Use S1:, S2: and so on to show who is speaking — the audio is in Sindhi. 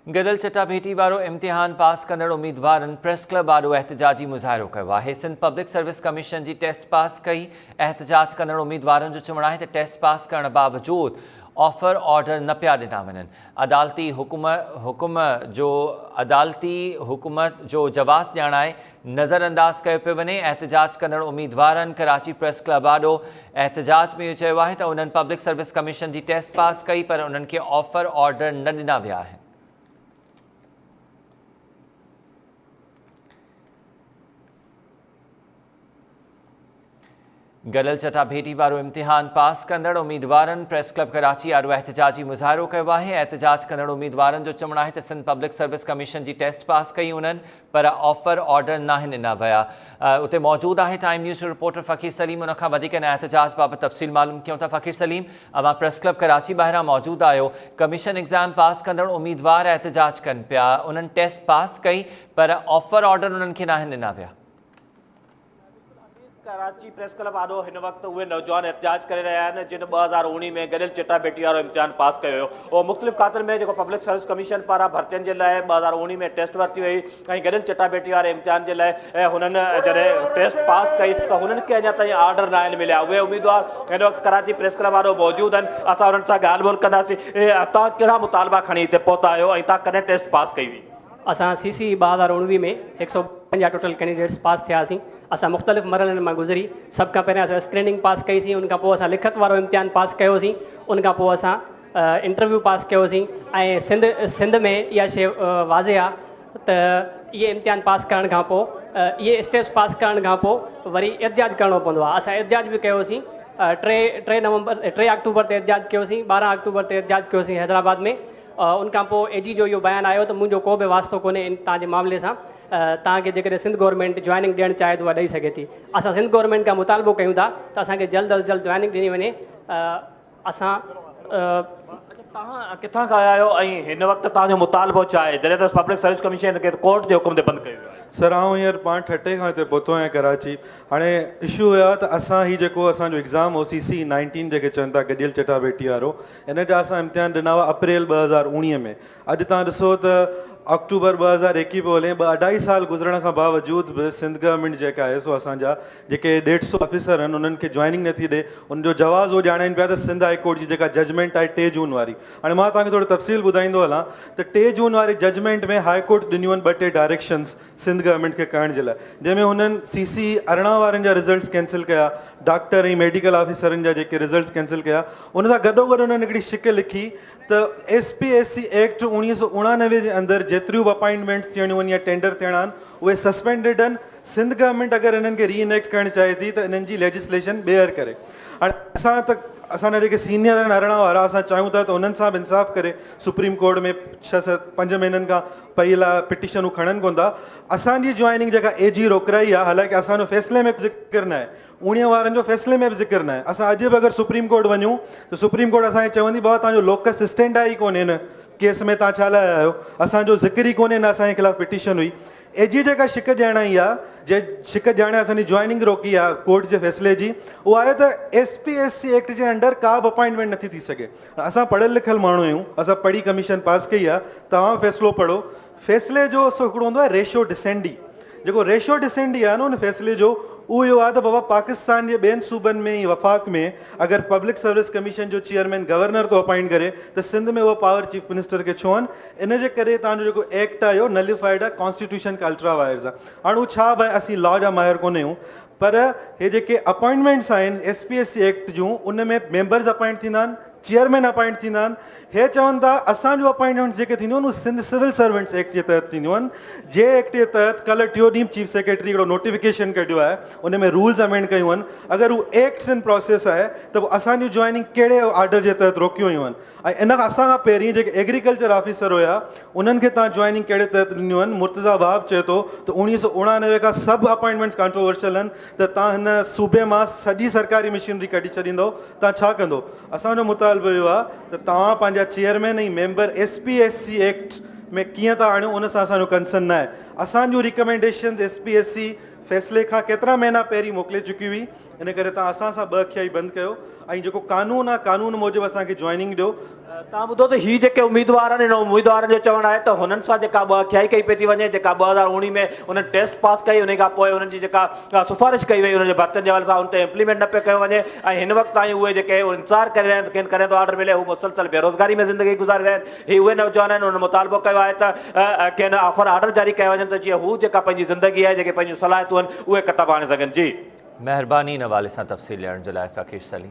S1: گڏيل چٽاڀيٽي وارو امتحان پاس ڪندڙ اميدوارن پريس ڪلب آڏو احتجاجي مظاهرو ڪيو آهي. سنڌ پبلڪ سروس ڪميشن جي ٽيسٽ پاس ڪئي. احتجاج ڪندڙ اميدوارن جو چوڻ آهي ته ٽيسٽ پاس ڪرڻ باوجود آفر آرڊر نه پيا ڏنا وڃن. عدالتي حڪم حڪم جو عدالتي حڪم جو جواز ڄاڻائي نظر انداز ڪيو پيو وڃي. احتجاج ڪندڙ اميدوارن ڪراچي پريس ڪلب آڏو احتجاج ۾ اهو چيو آهي ته انهن پبلڪ سروس ڪميشن جي ٽيسٽ پاس ڪئي پر انهن کي آفر آرڊر نه ڏنا ويا آهن. گڏيل چٽاڀيٽي وارو امتحان پاس ڪندڙ اميدوارن پريس ڪلب ڪراچي آڏو احتجاجي مظاهرو ڪيو آهي. احتجاج ڪندڙ اميدوارن جو چوڻ آهي ته سنڌ پبلڪ سروس ڪميشن جي ٽيسٽ پاس ڪئي انهن پر آفر آرڊر ناهن ڏنا ويا. اتي موجود آهي ٽائيم نيوز جو رپورٽر فقير سليم ان کان وڌيڪ ان احتجاج بابت تفصيل معلوم ڪيون ٿا. فقير سليم اوهان پريس ڪلب ڪراچي ٻاهران موجود آهيو، ڪميشن ايگزام پاس ڪندڙ اميدوار احتجاج ڪن پيا، انهن ٽيسٽ پاس ڪئي پر آفر آرڊر انهن کي ناهن ڏنا ويا.
S2: ڪراچي پريس ڪلب آڏو هن وقت اهي نوجوان احتجاج ڪري رهيا آهن جن 2019 ۾ گڏيل چٽاڀيٽي وارو امتحان پاس ڪيو هيو. اهو مختلف کاتن ۾ جيڪو پبلڪ سروس ڪميشن پاران ڀرتين جي لاء 2019 ۾ ٽيسٽ ورتي وئي ۽ گڏيل چٽاڀيٽي واري امتحان جي لاء هنن جڏهن ٽيسٽ پاس ڪئي ته هنن کي اڃا تائين آرڊر ناهن مليا. اهي اميدوار هن وقت ڪراچي پريس ڪلب آڏو موجود آهن. اسان انهن سان ڳالهه ٻولهه ڪنداسين. توهان ڪهڙا مطالبا کڻي هتي پهتا آهيو ۽ توهان ڪڏهن ٽيسٽ پاس ڪئي هئي؟
S3: اسان سي سي 2019 ۾ 150 ٽوٽل ڪينڊيڊيٽس پاس ٿياسين. اسان مختلف مرحلن مان گذري سڀ کان پهريان اسان اسڪريننگ پاس ڪئي سين، ان کان پوء اسان لکت وارو امتحان پاس ڪيوسين، ان کان پوء اسان انٽرويو پاس ڪيوسين ۽ سنڌ سنڌ ۾ اها شيء واضح آ ته اهي امتحان پاس ڪرڻ کان پوء اهي اسٽيپس پاس ڪرڻ کان پوء وري احتجاج ڪرڻو پوندو آ. اسان احتجاج به ڪيوسين، ٽي ٽي نومبر ٽي آڪٽوبر تي احتجاج ڪيوسين، 12 آڪٽوبر تي احتجاج ڪيوسين حيدرآباد ۾. ان کان پوء اي جي جو اهو بيان آيو ته منهنجو ڪو به واسطو ڪونهي ان توهان جي معاملي سان، توهان کي جيڪڏهن سنڌ گورنمينٽ جوائننگ ڏيڻ چاهي ته اها ڏئي سگهي ٿي. اسان سنڌ گورنمينٽ کان مطالبو ڪيون ٿا ته اسان کي جلد از جلد جوائننگ ڏني وڃي. اسان.
S2: اڇا توهان ڪٿان کان آيا آهيو ۽ هن وقت توهان جو مطالبو ڇا آهي جڏهن ته پبلڪ سروس ڪميشن کي ڪورٽ جي حڪم تي بند ڪيو ويو آهي.
S4: سر آئون هينئر پاڻ ٺٽي کان هتي پهتو آهيان ڪراچي. هاڻي اشو اهو آهي ته اسان هي جيڪو اسان جو ايگزام هو سي سي نائنٽين جيڪي چون ٿا گڏيل چٽاڀيٽي وارو ان جا اسان امتحان ڏنا هئا اپريل 2019 ۾ اڄ توهان ڏسو ته آڪٽوبر 2021 پيو هلي ٻه اڍائي سال گذرڻ کان باوجود به سنڌ گورنمينٽ جيڪا آهي سو اسان جا جيڪي ڏيڍ سو آفيسر آهن انهن کي جوائننگ نٿي ڏي ان جو جواز اهو ڄاڻائين پيا ته سنڌ هائي ڪورٽ جي جيڪا ججمينٽ آهي 3 جون واري هاڻي مان توهان کي ٿورو تفصيل ٻڌائيندو هلان ته 3 جون واري ججمينٽ ۾ هائي ڪورٽ ڏنيون آهن ٻه ٽي ڊائريڪشنز سنڌ گورنمينٽ کي ڪرڻ جي لاء جنهن ۾ هنن سي سي 18 وارن جا رزلٽس ڪينسل ڪيا ڊاڪٽر ۽ ميڊيڪل آفيسرن جا جيڪي رزلٽس ڪينسل ڪيا ان سان گڏو گڏ هنن هڪڙي شق لکي ته S P S C act 1989 جي اندر جيتريون به اپائنٽمينٽس ٿيڻيون آهن يا ٽينڊر ٿيڻا آهن اهي سسپينڊيڊ آهن سنڌ گورنمينٽ اگر انهن کي ري انيڪٽ ڪرڻ چاهي ٿي ته انهن جي ليجسليشن ٻيهر ڪري هاڻي اسان ته اسان جا جيڪي سينيئر آهن 18 وارا اسان چاهيون ٿا ته انهن سان به انصاف ڪري سپريم ڪورٽ ۾ ڇهه ست پنج مهينن کان پئي لاء پٽيشنون کڻن ڪونه ٿا. اسان جي جوائننگ جيڪا اي جي روڪرائي آهي حالانڪه اسان جو فيصلي ۾ به ذڪر ناهي، اوڻيهه وارن جو فيصلي ۾ به ذڪر ناهي. اسان اڄ به اگر سپريم ڪورٽ وڃون ته سپريم ڪورٽ اسان کي چوندي بابا توهان جو لوڪس اسٽينڊ آهي ئي ڪونهي هن ڪيس ۾ توهان ڇا لاء آيا آهيو، اسان جو ذڪر ئي ڪونهي نه اسان جي خلاف پٽيشن هئي. اي جي جيڪا شق ڄاڻائي آهي جنهن شق ڄاڻائي اسان جي جوائننگ روڪي آهي ڪورٽ جي فيصلي جي اها آهي ته S P S C act جي انڊر ڪا به اپائنٽمينٽ نٿي ٿي سگهي. اسان پڙهيل لکيل ماڻهو آهيون، اسان پڙهي ڪميشن پاس ڪئي آهي، توهان به فيصلو پڙهو. فيصلي جو سو هڪڙو هوندو آهي ريشو ڊسينڊي، جيڪو ريشو ڊسينڊي آهي نه ان فيصلي جو اهو اهو آهي ته بابا پاڪستان جي ٻين صوبن ۾ ۽ وفاق ۾ اگر پبلڪ سروس ڪميشن جو چيئرمين گورنر ٿو اپائنٽ ڪري ته سنڌ ۾ اها پاور چيف منسٽر کي ڇو آهن؟ ان جي ڪري توهان جو جيڪو ايڪٽ آهي اهو نليفائيڊ آهي، ڪانسٽيٽيوشن کان الٽرا وائرز آهي. هاڻ اهو ڇا به آهي اسين لا جا ماهر ڪونه آهيون پر هي جيڪي اپائنٽمينٽس آهن S P S C act جون ان ۾ ميمبرز اپائنٽ ٿيندا آهن چيئرمين اپائنٽ ٿيندا آهن هي چون ٿا اسان جون اپائنٽمينٽس جيڪي ٿينديون آهن اهي سنڌ سول سرونٽس ايڪٽ جي تحت ٿينديون آهن جي ايڪٽ جي تحت ڪلهه ٽيون ڏينهن چيف سيڪريٽري هڪڙو نوٽيفڪيشن ڪڍيو آهي ان ۾ رولز امينڊ ڪيون آهن اگر هو ايڪٽس ان پروسيس آهي ته پوء اسان جون جوائننگ ڪهڙي آرڊر جي تحت روڪيون ويون آهن ۽ ان کان اسان کان پهرين جيڪي ايگريڪلچر آفيسر هيا انهن کي توهان جوائننگ ڪهڙي تحت ڏنيون آهن مرتضيٰ وهاب چئي ٿو ته 1989 کان سڀ اپائنٽمينٽس ڪانٽروورشل آهن ته توهان هن صوبي مان سڄي سرڪاري مشينري ڪڍي ڇڏيندو توهان ڇا ڪندو اسان جو مطالبو اهو آهي ته توهان پنهنجا chairman ۽ member S P S C act ۾ ڪيئن ٿا آڻيو ان سان اسان جو ڪنسرن ناهي اسان جون ريڪمينڊيشنز ايس پي ايس سي فيصلي کان ڪيترا مهينا پهرين موڪلي چڪي هئي ان ڪري توهان اسان سان ٻه اکيائي بند ڪيو. ۽ جيڪو قانون آ قانون موجب اسان کي جوائننگ ڏيو.
S2: توهان ٻڌو ته هي جيڪي اميدوار آهن انهن اميدوارن جو چوڻ آهي ته هنن سان جيڪا ٻه اکيائي ڪئي پئي ٿي وڃي جيڪا 2019 ۾ انهن ٽيسٽ پاس ڪئي انهي کان پوء انهن جي جيڪا سفارش ڪئي وئي انهن جي ڀرتين جي حوالي سان ان تي امپليمينٽ نه پيو ڪيو وڃي ۽ هن وقت تائين اهي جيڪي انتظار ڪري رهيا آهن ته کين ڪڏهن ٿو آرڊر ملي هو مسلسل بيروزگاري ۾ زندگي گذاري رهيا آهن هي اهي نوجوان آهن انهن مطالبو ڪيو آهي ته کين آفر آرڊر جاري ڪيا وڃن ته جيئن هو جيڪا پنهنجي زندگي آهي جيڪي پنهنجون صلاحيتون آهن اهي ڪتب آڻي سگهن جي.
S1: مهرباني ان حوالي سان تفصيل ڏيڻ جي لاء فقير سليم.